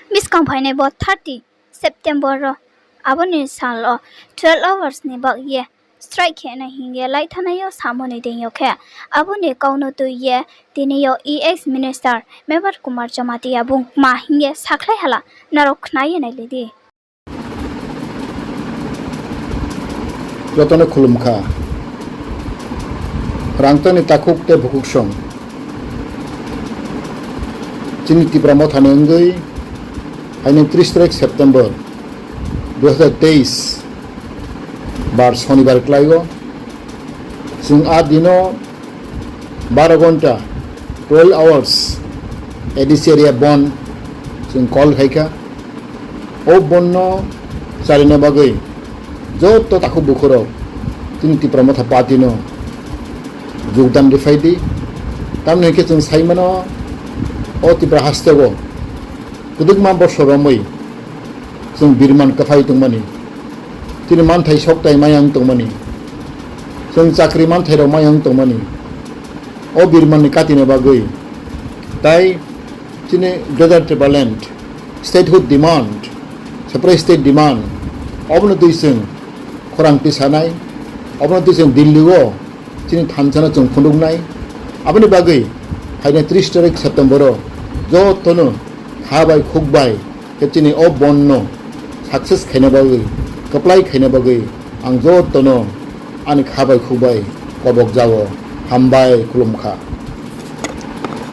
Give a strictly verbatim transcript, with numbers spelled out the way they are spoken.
Buskang phainai bo thirty September wo abo ni sal wo twelve hours ni baoh ye strike khe nai hing ye laithanai yo samo ni deing yo khe, abo ni kau no tui ye tini yo ex minister Mevar Kumar Jamatia bung kma hing ye sakhlai hala, nrao khna ye nailai di. Joto no khulum kha. Rangchak ni takhuk tei bukhuk song. Chini Tipra Motha ni wngwi haino tris tarik September dui hazar teis, bar Sonibar klai o. Chwng a dino baro ghonta, twelve hours, A D C area bandh chwng call khai kha. O bandh no charina bagwi joto takhuk bukhuk rok chini Tipra Motha party no jogdan ri phai di. Tamni hwn khe chwng sai mano, o Tripura haste o kwdwkma bosor romwi chwng birman kwphai tongmani, chini manthai soktai maya wng tongmani, chwng chakri manthai rok maya wng tongmani, o birman ni katina bagwi, tai chini Greater Tipraland, statehood demand, separate state demand, obono twi chwng khorang tisanai, obono twi chwng Delhi o chini thansa no chwng phunuknai. Aboni bagwi phainai tris tarik September o jotono kha bai khuk bai khe chini o bandh no success khaina bagwi, kwplai khaina bagwi ang jotono ani kha bai khuk bai kobok jao. Hambai, khulum kha.